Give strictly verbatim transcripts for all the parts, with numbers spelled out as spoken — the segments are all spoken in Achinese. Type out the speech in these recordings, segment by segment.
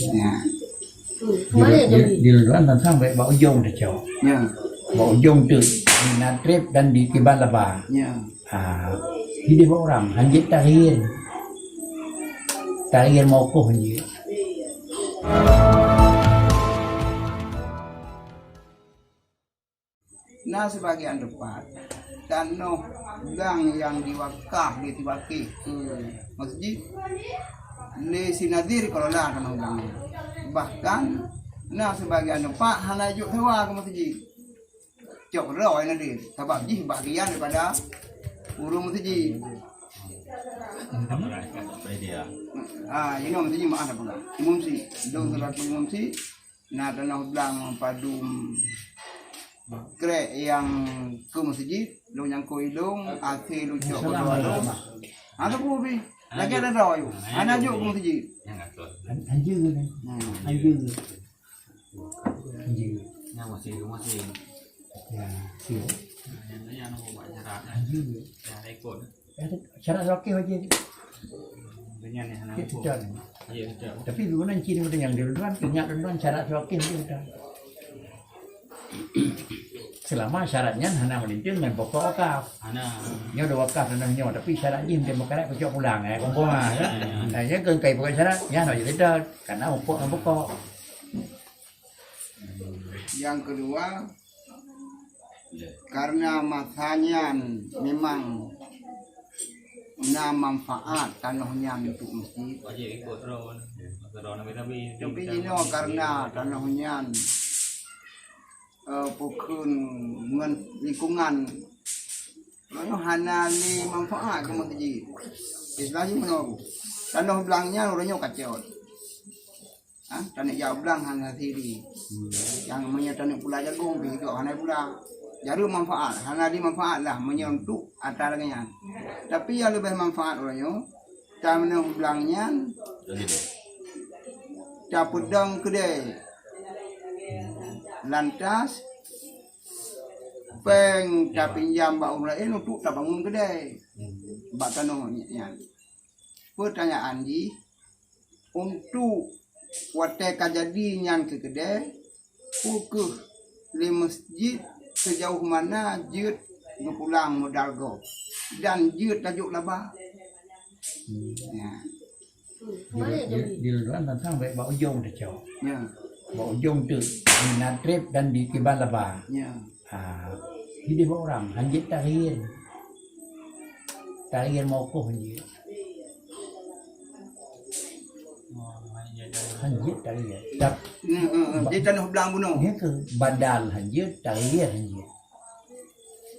Ya. Di, di, di luar tantang baik bak ujong teucok. Ya. Bak ujong tu, di Natrib dan di Kiban Laba. Ya. Ah, jadi bak orang, hanjeuet takhir. Takhir mauquf hanjeuet. Na sibagian teumpat tanoh blang nyang diwakaf lé Tibakeh keu masjid, lé si Nazir kelola tanoh blang nyan. Bahkan na sibagian teumpat hana jok sewa keu masjid. Cok droe Nazir, sabab jih bagian daripada ureueng masjid. Ah, inoe masjid maah dah peugah. Imum si, dong selaku imum si, Na tanoh blang padum krek nyang keu masjid, lôn nyang keu ilong, akhé lôn cok keu droe lôn. Ha, teupeu pih. Lagèe ada droe yue. Hana jok keu masjid. Han-, hanjeuet. Hmm. Hanjeuet. Hanjeuet. Nyang masih, masih. Ya, siap. Nyang, nyang nak buat syarat, kan? Hanjeuet. Yang rekod. Syarat wakil wajib. Dengan yang hana. Ya, betul. Ya, betul. Tapi guna ciri macam yang di luar, ingat luar syarat wakil wajib betul. Selama syarat nyan hana meulintang ngon pokok wakaf. Hana. Nyoe dah wakaf dan nyoe, tapi syarat jih mungkin berkarat pecah pulang, eh, kompoma, kan? Ya, ya. Nah, ya, kan kai pokok syarat, ya, nak cerita, karena pokok ngon pokok. Yang kedua, karena masa nyan memang na manfaat tanoh nyan untuk masjid. Tapi jinoe karena tanoh nyan, eh, pukon ngon lingkungan, uroe nyoe hana lé manfaat keu masjid. Istilahnya meunoe, tanoh blang nyan uroe nyoe kacot. Ha, taneuk jak blang hana siri. Nyang meunyoe taneuk pula jagong pih, itu hana pula. Jaroe manfaat, hana di manfaat lah meunyoe untuk atra lagèe nyan. Tapi nyang leubeh manfaat uroe nyoe, tanoh blang nyan tapeudong keudè. Lantas, pèng tapinjam bak ureueng laén untuk tabangun keudè bak tanoh nyan. Peutanyaan jih, untuk watèe ka jadi nyan keu keudè, peu kheueh lé masjid sejauh mana jeuet geupulang modal gob dan jeuet tajok laba? Hmm. Ya. Di, di, di luar tantang baik bak ujong teucok. Ya. Bak ujong tu, di Natrib dan di Kiban Laba. Ya. Ha, jadi bak orang, hanjeuet takhir. Takhir mauquf hanjeuet. Hanjeuet takhir. Tap- Hmm, hmm, hmm. Ba- Jadi tanoh blang bunoe. Iya ke? Badal hanjeuet, takhir hanjeuet.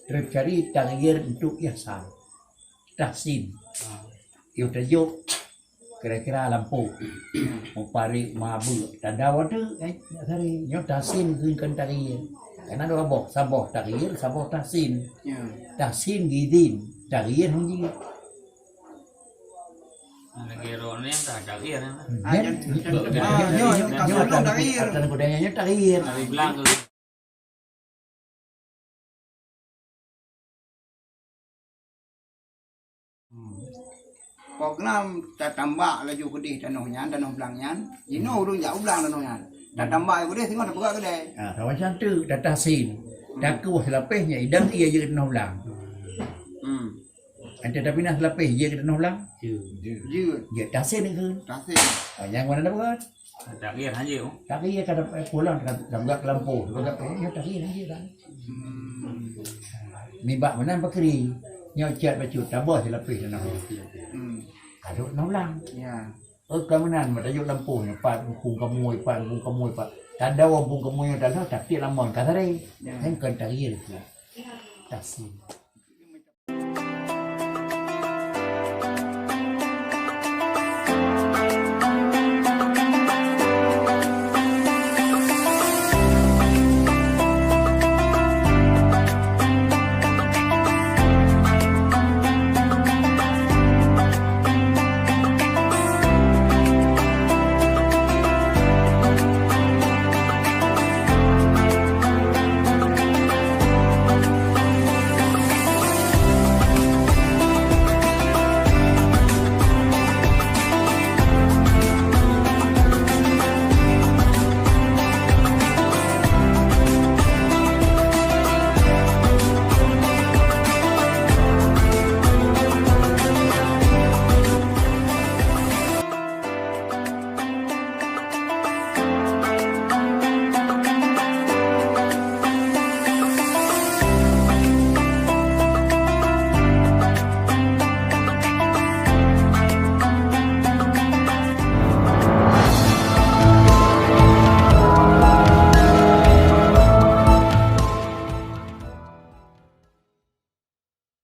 Terus cari takhir untuk ihsan. Tahsin. Ha. Yôh tajok kira-kira lampôh. Muparit, mabeuek, tanda watèe, eh, nak sari. Nyoe tahsin keu kon takhir. Karena dua boh, saboh takhir, saboh tahsin. Ya. Tahsin geuidhin, takhir hanjeuet. Nah, lagèe droeneuh nyang ka takhir, ya. Hmm. Ah, ya. Nyoe, nyoe, nyoe, nyoe, nyoe, nyoe, takhir. Atra, atra, nyoe takhir. Dari belang tu. Hmm. Program tatambak laju keudeh tanoh nyan, tanoh blang nyan. Jinoe ureueng jak u blang tanoh nyan. Tatambak keudeh singoh tapeugah keudè. Ha, macam tu, tatahsin. Hmm. Takueh lapéh nyan, idang ie jeuet tanoh blang. Hmm. Ante tapi na lapéh ie jeuet tanoh blang. Jeuet. Jeuet. Jeuet tahsin keu. Tahsin. Ha, nyang mana dapat? Takhir hanjeuet, oh. Takhir ka dapat pulang, ka, ka buka kelampau, ka buka kelampau, ya, takhir hanjeuet kan. Hmm. Nibak meunan pakri, nyoe cat bacut, tabah silapih dan Allah. Hmm. Kadok nang ulang. Ya. Oh, ka meunan, mata jok lampau, pat mumpung kamoe, pat mumpung kamoe, pat. Tanda mumpung kamoe, tanda, tapi lamon, ka sare. Ya. Kan kon takhir tu. Tahsin.